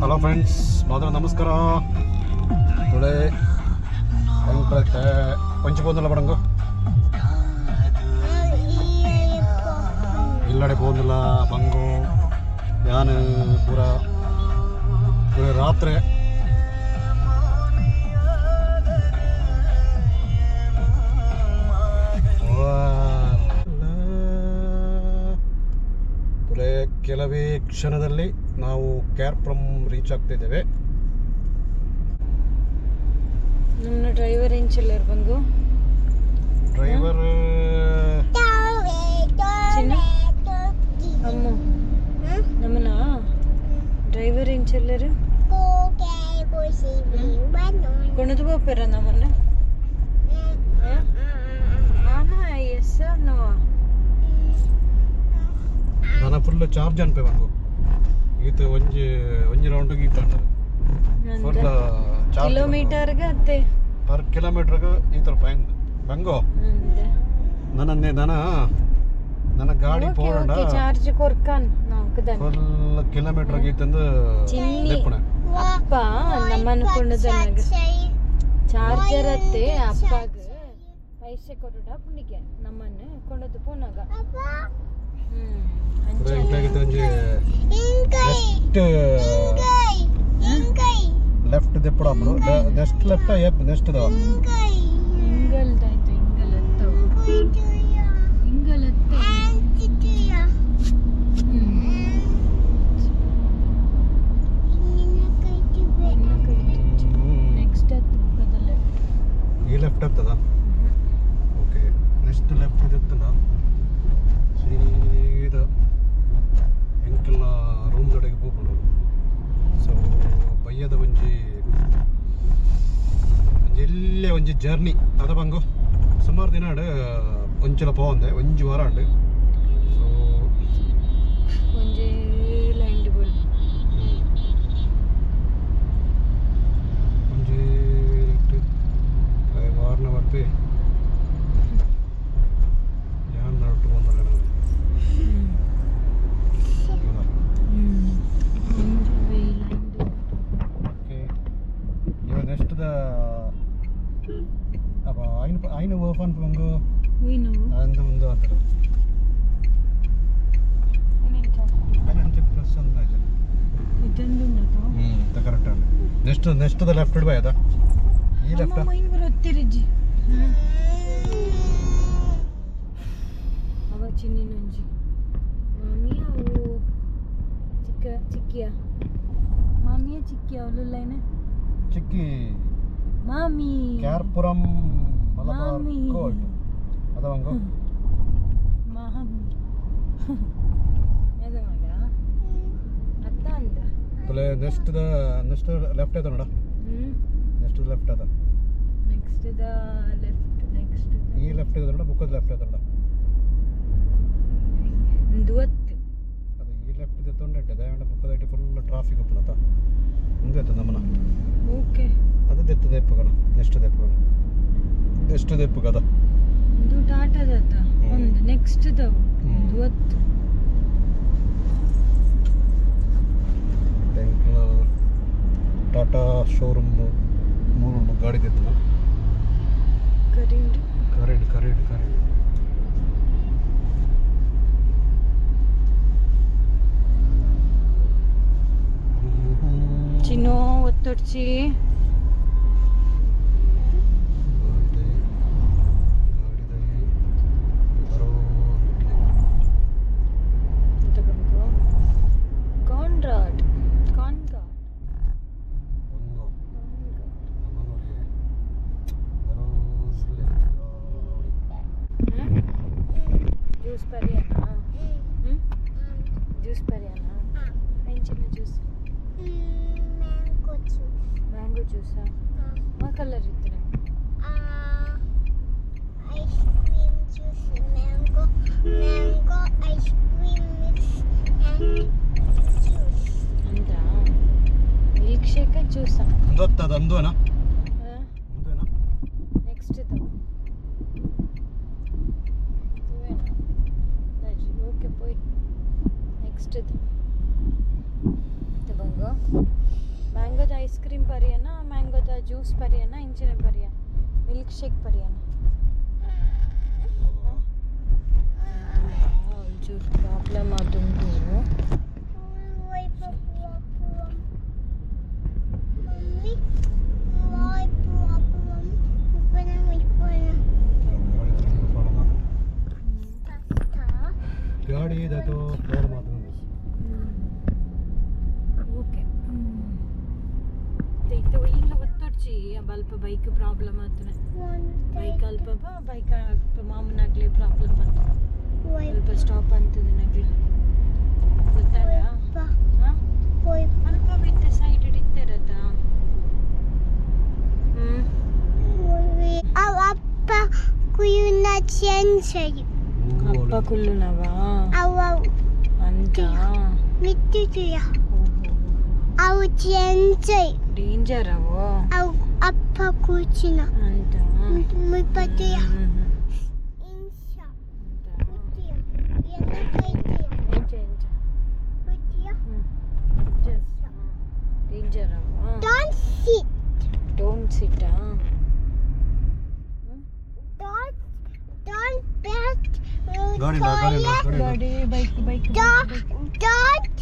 Hello friends, ಮಾತ್ರ ನಮಸ್ಕಾರ. ತುಳೆ ಒಂಚಿ ಪೋಂದಿಲ್ಲ ಪಡಂಗು ಇಲ್ಲಡೆ ಪೋಂದಿಲ್ಲ ಬಂಗು ಯಾನ್ ಪೂರ ಪೂರ ರಾತ್ರಿ ತುಳೆ ಕೆಲವೇ ಕ್ಷಣದಲ್ಲಿ ನಾವು ಕ್ಯಾರ್ಪುರಂ ರೀಚ್ ಆಗ್ತಿದ್ದೇವೆ. ನಮ್ಮ ಡ್ರೈವರ್ ಎಂಚಿಲ್ಲರ್ ಬಂಗು ಡ್ರೈವರ್ ಚಿನ್ನ ಅಮ್ಮ ನಮ್ಮನ ಡ್ರೈವರ್ ಎಂಚಿಲ್ಲರ್ ಕೊಣದು ಬೋಪೆರ ನಮ್ಮನ್ನ ಎಸ್ ನೋ ನಾನು ಫುಲ್ ಚಾರ್ಜ್ ಅನ್ಪೆ ಬಂಗು ಈತ ಒಂಜಿ ಒಂಜಿ ರೌಂಡ್ ಈತ ಫುಲ್ ಚಾರ್ಜ್ ಕಿಲೋಮೀಟರ್ಗೆ ಅತ್ತೆ ಪರ್ ಕಿಲೋಮೀಟರ್ಗೆ ಈತರ ಪೈನ್ ಬಂಗೋ ನನ್ನ ನನ್ನ ನನ್ನ ಗಾಡಿ ಪೋಡಂಡ ಚಾರ್ಜ್ ಕೊರ್ಕನ್ ನಾಲ್ಕು ಫುಲ್ ಕಿಲೋಮೀಟರ್ಗೆ ಈತಂದು ದೆಪ್ಪಣ ಅಪ್ಪ ನಮ್ಮನ್ನು ಕೊಂಡದನಾಗ ಚಾರ್ಜರ್ ಅತ್ತೆ ಅಪ್ಪಾಗ ಪೈಸೆ ಕೊಡುಡ ಪುಂಡಿಗೆ ನಮ್ಮನ್ನು ಕೊಂಡದ್ದು ಪೋನಾಗ. ನೆಕ್ಸ್ಟ್ ಲೆಫ್ಟ್ ದೆಪ್ಪಡ ನೆಕ್ಸ್ಟ್ ಲೆಫ್ಟ್ ನೆಕ್ಸ್ಟ್ ದವ ಇಂಗಲ್ದಾಯ್ತು ಇಂಗಲತ್ತ ಇಂಗಲತ್ತ ನೆಕ್ಸ್ಟ್ ಈ ಲೆಫ್ಟ್ ಆಗ್ತದ. ಓಕೆ, ನೆಕ್ಸ್ಟ್ ಲೆಫ್ಟ್ ಇರ್ತದ ಸೀದಾ ಎಂಕಲ್ನ ರೂಮ್ ದೊಡೆಗೆ ಪೋಪುಂಡು. ಸೊ ಬಯ್ಯದ ಒಂಜಿ ಒಂಜಿ ಎಲ್ಲೇ ಒಂಜಿ ಜರ್ನಿ ಅದ ಬಂಗು ಸುಮಾರು ದಿನ ಒಂಚಿಲ ಪೋವಂದೆ ಒಂಜಿ ವಾರ ಉಂಡು. ಸೊ ಒಂಜಿ ಲೈನ್ ಬೋಲ್ ಒಂಜಿ ವಾರನ ಬರ್ತಿ ಯಾನ್ ನಡುಟು ಬಂದಲ್ಲ. ಓಕೆ, ಇವ ನೆಕ್ಸ್ಟ್ the ಅಪ್ಪ ಐನ ಐನ ಓಫನ್ ಬಂಗು ಅಂದು ಒಂದು ಅಂತಾರೆ ಪ್ಲಸ್ ಅಂದಾಜು correct. Next next the left by ಅದ ಈ ಲೆಫ್ಟ್ ಅವ ಚಿನ್ನಿನೊಂಜಿ ಮಾಮಿಯ ಅವು ಚಿಕ್ಕ ಚಿಕ್ಕಿಯ ಮಾಮಿಯ ಚಿಕ್ಕಿ ಅವಳುಲ್ಲೈನೆ ಚಿಕ್ಕಿ ಮಾಮಿ ಕ್ಯಾರ್ಪುರಂ ಮಲಬಾರ್ ಗೋಲ್ಡ್ ಅದ ಬಂಗು ಮಾಮಿ ಅದ ಮಗ ಅತ್ತ ಅಂದ ತುಲೆ ನೆಕ್ಸ್ಟ್ the next left ಅದ ನೋಡ. ನೆಕ್ಸ್ಟ್ ಲೆಫ್ಟ್ ಅದ ನೆಕ್ಸ್ಟ್ the left next ಈ ಲೆಫ್ಟ್ ಇದೆ ನೋಡ, ಬುಕ್ಕದ ಲೆಫ್ಟ್ ಅದ ನೋಡ. ದುವತ್ತು ಅದು ಈ ಲೆಫ್ಟ್ ಇದೆ ತೊಂಡೆ ದಯವಂಡ ಬುಕ್ಕದ ಇಟ್ಟು ಫುಲ್ ಟ್ರಾಫಿಕ್ ಉಪ್ಪುನತ ಮುಂದೆ ಆಯ್ತು ನಮ್ಮನ. ಓಕೆ, ಅದು ದೆತ್ತು ದೆಪ್ಪುಗಣ ನೆಕ್ಸ್ಟ್ ದೆಪ್ಪುಗಣ ನೆಕ್ಸ್ಟ್ ದೆಪ್ಪುಗದ ಇದು ಟಾಟಾದತ್ತ ಒಂದು ನೆಕ್ಸ್ಟ್ ದವು ದುವತ್ತು ಟಾಟಾ ಶೋರೂಮ್ ಮೂರು ಗಾಡಿ ತೆತ್ತನ ಕರೀಂಡ್ ಕರೀಡ್ ಕರೀಡ್ ಕರೀಡ್ ಚಿನ್ನೋ ಒತ್ತೊಡ್ಚಿ ಕಾನ್ರಾಡ್ ಕಾನ್ಗಾರ್ಡ್ ಜ್ಯೂಸ್ ಪರಿಯಾನ ಜ್ಯೂಸ್ ಪರಿಯಾನ ಎಂಚಿನ ಜ್ಯೂಸ್ ಮ್ಯಾಂಗೋ ಜ್ಯೂಸಾ ಮಾ ಕಲರ್ ಇತ್ತು ice cream juice mango mango ice cream mix and juice ಅಂತ ಮಿಲ್ಕ್ ಶೇಕ್ ಜ್ಯೂಸಾ ಅಂದೋಗ್ತದ ಅಂದೋನಾ ನೆಕ್ಸ್ಟ್ ಇದು ಓಕೆ ಪೋಯ್ ನೆಕ್ಸ್ಟ್ ಇದು ಬಂಗು. ಮ್ಯಾಂಗೋದ ಐಸ್ ಕ್ರೀಮ್ ಪರಿಯನ, ಮ್ಯಾಂಗೋದ ಜ್ಯೂಸ್ ಪರಿಯನ, ಇಂಚಿನ ಪರಿಯ, ಮಿಲ್ಕ್ ಶೇಕ್ ಪರಿಯನ. ಒಂಚೂರು ಪ್ರಾಬ್ಲಮ್ ಆದುಂಟು. ಗಾಡಿ ಇದಾಯ್ತು, ಫ್ಲೋರ್ ಮಾತ್ರ. ಓಕೆ, ಇತ್ತು ಇಲ್ಲ ಒತ್ತೊಡ್ಚಿ ಬಲ್ಪ ಬೈಕ್ ಪ್ರಾಬ್ಲಮ್ ಆತನೆ. ಬೈಕ್ ಅಲ್ಪ ಬೈಕ್ ಮಾಮೂನಾಗ್ಲಿ ಪ್ರಾಬ್ಲಮ್ ಆತ. ಸ್ವಲ್ಪ ಸ್ಟಾಪ್ ಅಂತದೆ ನಗ್ಲಿ ಗೊತ್ತಾಗ. ಹಾಂ, ಅಲ್ಪ ಬಿಟ್ಟು ಸೈಡ್ ಇಟ್ಟಿರತ್ತ. ಹ್ಞೂ. ಅಪ್ಪ ಕುಯ್ಯುನ ಚೇಂಜ್. ಅಪ್ಪ ಕುಲ್ಲುನವಾ? ಅವ ಅಂತ ಮಿತ್ತಿಯ ಅವು ಚೇಂಜ್. ಡೇಂಜರ್ ಅವು. ಅವು ಅಪ್ಪ ಕೂಚಿನ ಅಂತ ಮುಪ್ಪತ್ತಿಯ ಡೇಂಜರ್ ಅವು. Don't sit. Don't sit. Don't bet. ಗಾಡಿ ಇಲ್ಲ, ಗಾಡಿ ಇಲ್ಲ, ಗಾಡಿ ಇಲ್ಲ. ಗಾಡಿ, bike, bike. Don't don't.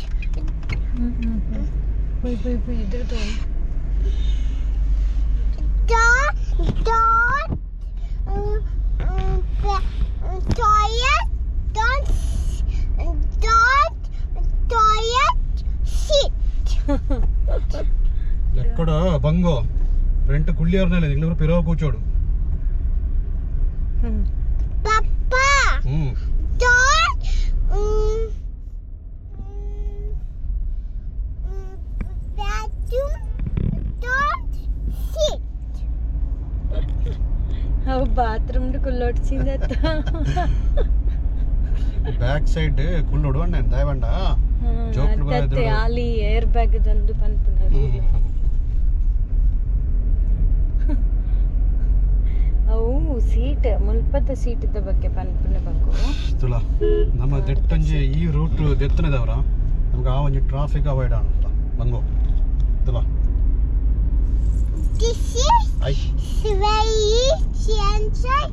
Bye bye bye, ಇದ್ರದ್ದು. Don't toilet, don't toilet sit. ఎక్కడ బంగో ఫ్రంట్ కుళ్ళి ఎవరిన పిరవ కూర్చోడు. Papa, don't bathroom, don't sit. ಅವು ಬಾತ್ರೂಮ್ ಕುಲ್ಲೊಡ್ಸಿಂದ. ಬ್ಯಾಕ್ ಸೈಡ್ ಕುಳ್ಳೋಡು ಅಣ್ಣ ದಯವಂಡ ಜೋಕ್ಲು ಬರ ಅತ್ತೆ ಅಲ್ಲಿ ಏರ್ ಬ್ಯಾಗ್ ದಂದು ಪನ್ಪುನ. ಅವು ಸೀಟ್ ಮುಲ್ಪದ ಸೀಟ್ ಬಗ್ಗೆ ಪನ್ಪುನ ಬಗ್ಗೆ. ತುಲ ನಮ್ಮ ದೆಟ್ಟಂಜಿ ಈ ರೂಟ್ ದೆತ್ತನದವರ ನಮ್ಗೆ ಆ ಒಂಜಿ ಟ್ರಾಫಿಕ್ ಅವಾಯ್ಡ್ ಆಣುತ್ತ ಬಂಗೋ ತುಲ. This is I very gentle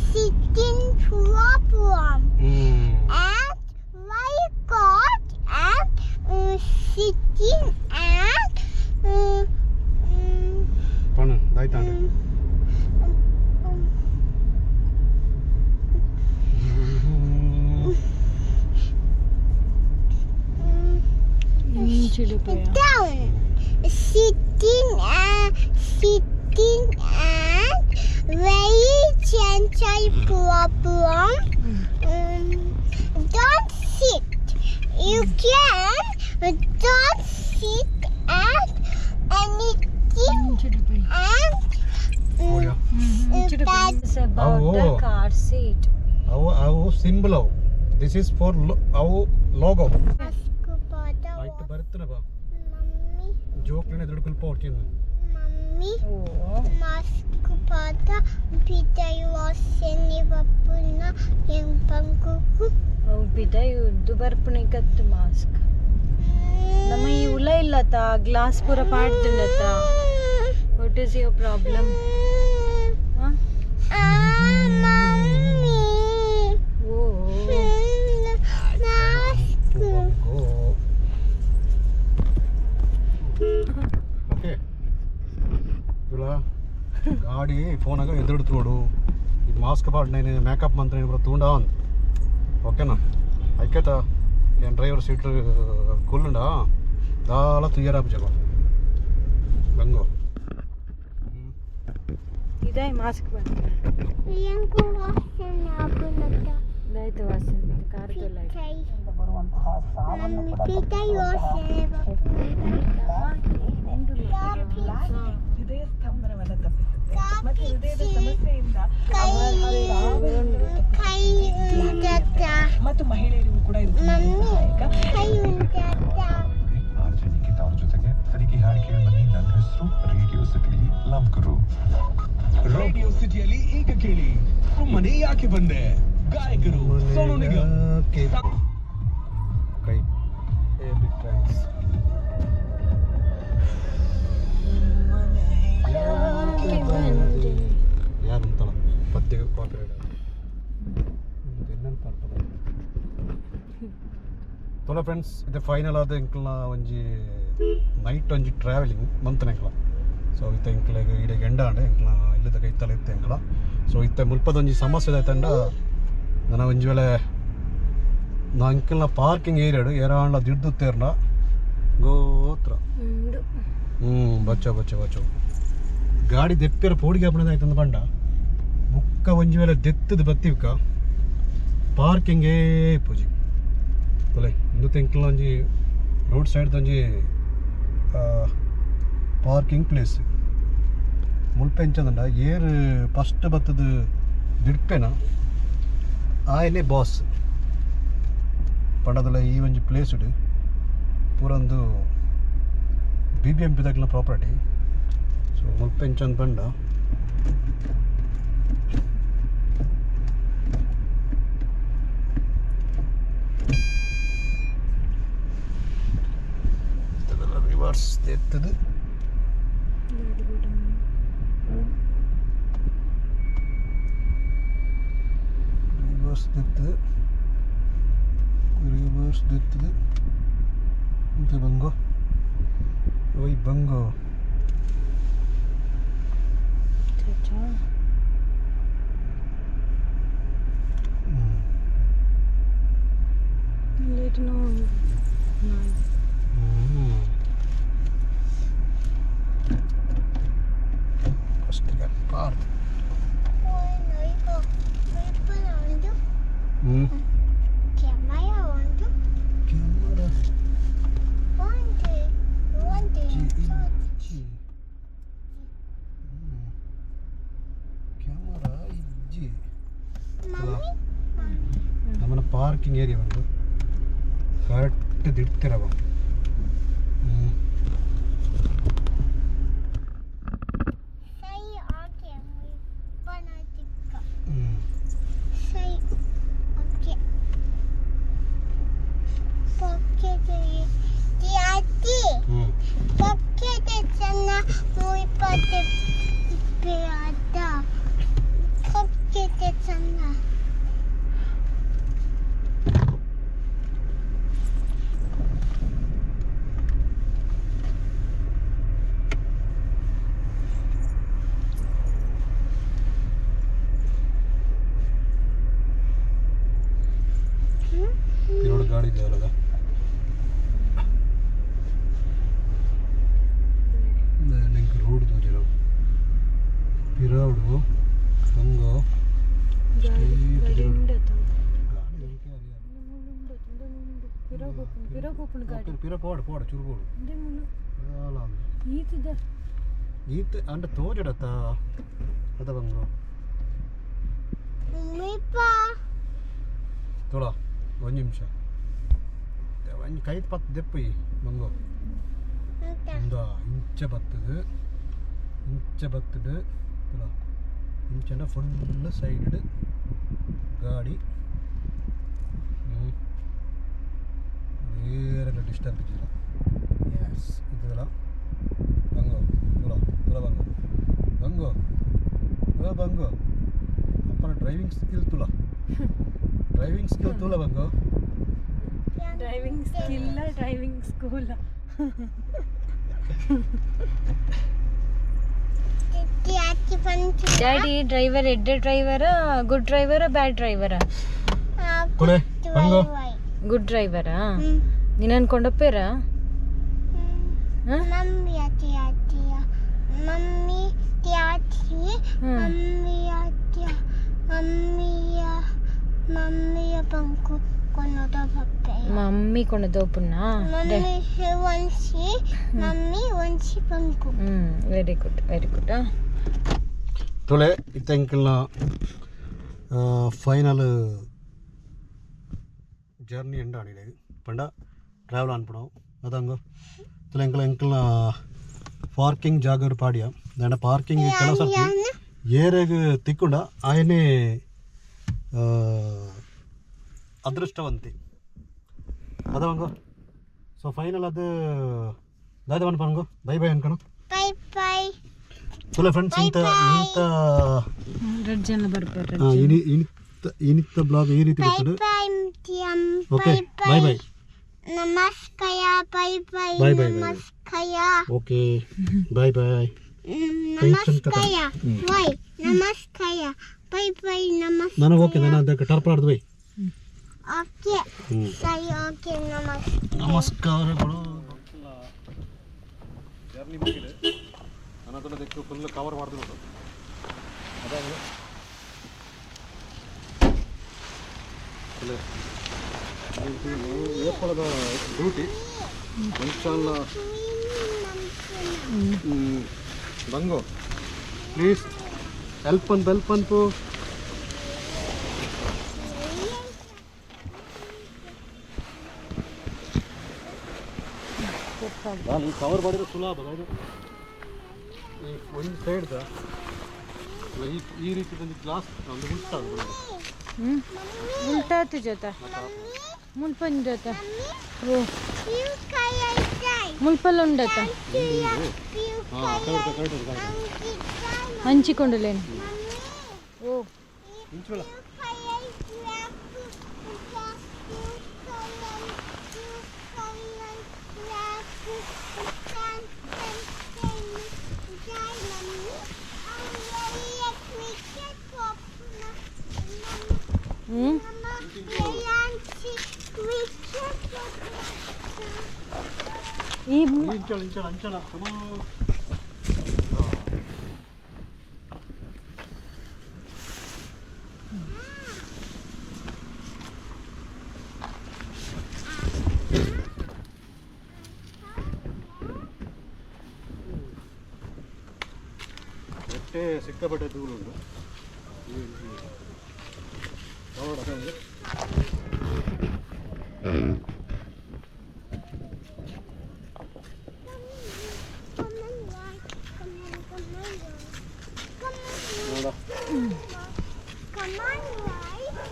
sitting problem. And why got and sitting and ಪಣ ದಾಯ್ತಾಂಡ. Down sitting and sitting and very gentle problem. Don't sit. You can don't sit at anything and bad. About the ಅವು. Car seat. ಅವು ಅವು symbol ಅವು. This is for ಅವು logo. Ask ಐಟ್ ಬರ್ತನ ಬಾ. Mummy. ಜೋಕ್ಲಿನ ಎದುರು ಕುಲ್ಪ ಹೊಡ್ತೀನಿ. Mummy. ಓ. ಮಾಸ್ಕ್ ಪಾದ ಪಿದೈ ವಾಸನೆ ಬಪ್ಪುನ ಎಂಪಂಕು. ಅವು ಬಿದೈ ಉದ್ದು ಬರ್ಪುಣಿಕತ್ತು ಮಾಸ್ಕ್. ನಮ್ಮ ಈ ಉಲ ಇಲ್ಲತ ಗ್ಲಾಸ್ ಪೂರ ಪಾಡ್ದುಂಡತ. What is your problem? Mummy. O. Mask. Okay ఇలా ಗಾಡಿ ಫೋನಾಗ ಎದುರು ನೋಡು. ಇದು ಮಾಸ್ಕ್ ಪಾಡ್ నేను ಮೇಕಪ್ ಮಂತ್ರ నేను ತೂಂಡ ಅಂದ್ ಓಕೆನಾ? ಐಕತ ಏನು ಡ್ರೈವರ್ ಸೀಟ್ ಕುಲ್ಲುಂಡ ದಾಲ ತುಯ್ಯರಾಪು ಜಗ ಬಂಗೋ. ಇದೇ ಮಾಸ್ಕ್ ಬಂತು. ಎಂಕು ವಾಸನೆ ಆಪುನತ. ಇದಾಯ್ತು ವಾಸನೆ ಕಾರ್ ತೊಲ. ಪಿದೈ ಮಮ್ಮಿ, ಪಿದೈ ವಾಸನೆ ಬಪ್ಪುನ. ಹೃದಯ ಸ್ತಂಭನವನ್ನ ತಪ್ಪಿಸುತ್ತೆ ಮತ್ತೆ ಹೃದಯದ ಸಮಸ್ಯೆಯಿಂದ ಕೈ ಕೈ ಉಂಡತ. ಮತ್ತು ಮಹಿಳೆಯರಿಗೂ ಕೂಡ ಇದು ತುಂಬಾ ಮಮ್ಮಿ. ಸಹಾಯಕ. ಕೈ ಉಂಡತ. ಆರ್ ಜೆ ನಿಖಿತಾ ಅವ್ರ ಜೊತೆಗೆ ಸರಿಗೆ ಹಾಡು ಕೇಳಿ ಬನ್ನಿ. ನನ್ನ ಹೆಸರು ರೇಡಿಯೋ ಸಿಟಿಲಿ ಲವ್ ಗುರು. ರೇಡಿಯೋ ಸಿಟಿಯಲ್ಲಿ ಈಗ ಕೇಳಿ ಸುಮ್ಮನೆ ಯಾಕೆ ಬಂದೆ. ಗಾಯಕರು ಸೋನು ನಿಗಮ್. ಕೈ ಎ ಬಿಗ್ thanks. ತೊಲ ಫ್ರೆಂಡ್ಸ್ ಇದು ಫೈನಲ್ ಆದ ಎಂಕ್ಲ ಒಂಜಿ ನೈಟ್ ಒಂಜಿ ಟ್ರಾವೆಲಿಂಗ್ ಮಂತನ ಎಂಕ್ಲ. ಸೊ ಇತ್ತೆ ಎಂಕ್ಲೆಗ್ ಇಡೆಗ್ ಎಂಡ ಆಂಡ್ ಎಂಕ್ಲ ಇಲ್ಲದ ಕೈತಲ ಇತ್ತೆ ಎಂಕ್ಲ. ಸೊ ಇತ್ತೆ ಮುಲ್ಪದೊಂಜಿ ಸಮಸ್ಯೆ ಆಯ್ತಂಡ ನನ ಒಂಜಿ ವೇಳೆ ನಾ ಎಂಕ್ಲ್ನ ಪಾರ್ಕಿಂಗ್ ಏರಿಯಾಡು ಏರಾಂಡ ದಿಡ್ದು ತೇರ್ನ ಗೋತ್ರ ಬಚ್ಚೋ ಬಚ್ಚೋ ಬಚ್ಚೋ ಗಾಡಿ ದೆಪ್ಪಿರ ಪೋಡಿಗೆ ಆಪಣದ ಆಯ್ತಂದು ಪಂಡ ಬುಕ್ಕ ಒಂಜಿ ವೇಳೆ ದೆತ್ತದ ಬತ್ತಿವ್ಕ ಪಾರ್ಕಿಂಗೇ ಪೂಜಿ ತೊಲೆ ಇಂದು ತೆಂಕ್ಲ ಒಂಜಿ ರೋಡ್ ಸೈಡ್ ಒಂಜಿ ಪಾರ್ಕಿಂಗ್ ಪ್ಲೇಸ್ ಮುಲ್ಪ ಎಂಚಂದಂಡ ಏರ್ ಫಸ್ಟ್ ಬತ್ತದ ದಿಡ್ಪೆನ ಆಯನೆ ಬಾಸ್ ಪಂಡದಲ್ಲ ಈ ಒಂಜಿ ಪ್ಲೇಸ್ ಇಡು ಪೂರೊಂದು ಬಿ ಬಿ ಎಂ ಪಿ ದಕ್ಲ ಪ್ರಾಪರ್ಟಿ. ಸೊ ಮುಲ್ಪ ಎಂಚಂದ್ ಪಂಡ ರಿವರ್ಸ್ ಎತ್ತದು ರಿವರ್ಸ್ ಎತ್ತದು ರಿವರ್ಸ್ ಎತ್ತದು ಇಂತ ಬಂಗೋ ಓಯ್ ಬಂಗೋ ಲೇಟ್ ನೋ ಪಾರ್ಕ್ ನಮ್ಮನ್ನ ಪಾರ್ಕಿಂಗ್ ಏರಿಯಾ ಬಂದು ಕರೆಕ್ಟ್ ದಿಡ್ತಿರವ. ಗಾಡಿ ಇದೆಯಲ್ಲ ನಿಂಗೆ ರೋಡ್ ತೋಜಿರೋ ಪಿರಾవుಡು ಹಂಗೋ ಪಿರ ಪೋಡು ಪೋಡು ಚುರು ಪೋಡು ಈತ ಅಂಡ ತೋಜಡತ್ತ ಅದ ಬಂಗೋ ತೋಳ ಒಂದು ನಿಮಿಷ ಒಂಜಿ ಕೈತ್ ಪತ್ತು ದೆಪ್ಪು ಬಂಗೋ ಇಂದ ಇಂಚ ಬತ್ತದು ಇಂಚ ಬತ್ತದು ಇಂಚನ ಫುಲ್ ಸೈಡ್ ಗಾಡಿ ಬೇರೆ ಡಿಸ್ಟರ್ಬ್ ಇದ್ದಿಲ್ಲ. ಎಸ್ ಇದ್ದದಲ್ಲ ಬಂಗೋ ತುಳ ತುಳ ಬಂಗೋ ಬಂಗೋ ಓ ಬಂಗೋ ಅಪ್ಪನ ಡ್ರೈವಿಂಗ್ ಸ್ಕಿಲ್ ತುಳ ಡ್ರೈವಿಂಗ್ ಸ್ಕಿಲ್ ತುಳ ಬಂಗೋ driving skill driving school daddy driver ಎಡ್ಡೆ driver good driver bad driver good ಡ್ರೈವರಾ ನೀನು ಅನ್ಕೊಂಡಪ್ಪೇರ ಮಮ್ಮಿ ಕೊಂಡೋಪುನ್ನ ವೆರಿ ಗುಡ್ ವೆರಿ ಗುಡ್. ತೊಲೆ ಇತ್ತೆಂಕಲ್ನ ಫೈನಲ್ ಜರ್ನಿ ಎಂಡ ಆಣಿಲೆ ಪಂಡ ಟ್ರಾವೆಲ್ ಅನ್ಪಣವು ಅದಂಗ ತೊಲೆ ಎಂಕಲ್ ಎಂಕಲ್ನ ಪಾರ್ಕಿಂಗ್ ಜಾಗರ್ ಪಾಡಿಯ ದಾಂಡ ಪಾರ್ಕಿಂಗ್ ಕೆಲವು ಸರ್ತಿ ಏರೆಗ್ ತಿಕ್ಕೊಂಡ ಆಯನೇ ಅದೃಷ್ಟವಂತಿ ಅದ ಬಂಗೋ. ಸೊ ಫೈನಲ್ ಅದು ದಾದ ಬನ್ಪಂಗೋ bye bye ಅನ್ಕಣ bye bye. ತುಲ friends ಇಂತ ಇಂತ ರೆಡ್ ಜನ ಬರ್ತಾರೆ ಇನಿತ್ತ ಇನಿತ್ತ ಬ್ಲಾಗ್ ಈ ರೀತಿ ಬರ್ತದೆ. Okay bye bye. ನಮಸ್ಕಾರ, ಬೈ ಬೈ. Bye bye. ನಮಸ್ಕಾರ. Okay, bye bye. ನಮಸ್ಕಾರ, ಬೈ. ನಮಸ್ಕಾರ, ಬೈ ಬೈ. ನಮಸ್ಕಾರ. ನಾನು ಓಕೆ, ನಾನು ಅದಕ್ಕೆ ಟರ್ಪ್ ಆಡ್ದು ಬೈ. ಓಕೆ, ಸರಿ, ಓಕೆ, ನಮಸ್ಕಾರ. ನಮಸ್ಕಾರಗಳು. ಜರ್ನಿ ಮುಗಿದೆ. ನನ್ನ ಹತ್ರ ಫುಲ್ ಕವರ್ ಮಾಡಿದ್ರು ನೋಡು. ಅದಾಗಲೇ ಏಪಳದ ಡ್ಯೂಟಿ ಒಂಚಾಲ ಬಂಗೋ ಪ್ಲೀಸ್ ಹೆಲ್ಪ್ ಅನ್ ಬೆಲ್ಪ್ ಅನ್ಪು. ನಾನು ಈ ಕವರ್ ಮಾಡಿದ್ರೆ ಸುಲಭ ಅದು. ಈ ಒಂದು ಸೈಡ್ದ ಈ ಈ ರೀತಿ ಒಂದು ಗ್ಲಾಸ್ ಒಂದು ಉಂಟಾಗ. ಉಲ್ಟಾತು ಜೊತೆ ಮುಲ್ಪನ್ ಜೊತೆ. ಓ, ಮುಲ್ಪಲ್ ಉಂಡತ. ಹಾಂ, ಕರೆಕ್ಟ್ ಕರೆಕ್ಟ್ ಕರೆಕ್ಟ್. ಹಂಚಿಕೊಂಡಲೇನು? ಓ. ಇಂಚುಳ. ಹ್ಞೂ. ಈ ಇಂಚಳ ಇಂಚಳ ಅಂಚಳ ಸಮ. ಎಟ್ಟೆ ಸಿಕ್ಕಾಪಟ್ಟೆ ಧೂಳು ಉಂಟು. ನೋಡ.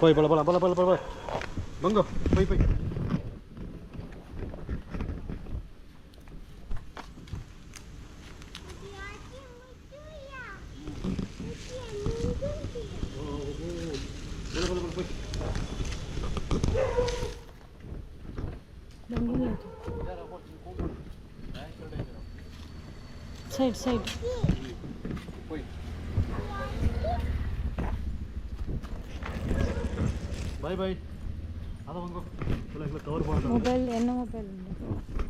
ಪೋಯ್, ಬಲ ಬಲ ಬಲ ಬಲ ಬಲ ಬಂಗೋ, ಪೋಯ್ ಪೋಯ್. ಬಲ ಬಲ ಬಲ ಪೋಯ್. Side side. ಪೋಯ್, ಬಾಯ್ ಬಾಯ್. ಅದ ಬಂಗೋ, ಇಲ್ಲ ಇಲ್ಲ, ಕವರ್ ಮಾಡ್ದ. ಮೊಬೈಲ್, ಎನ್ನ ಮೊಬೈಲ್ ಉಂಡು.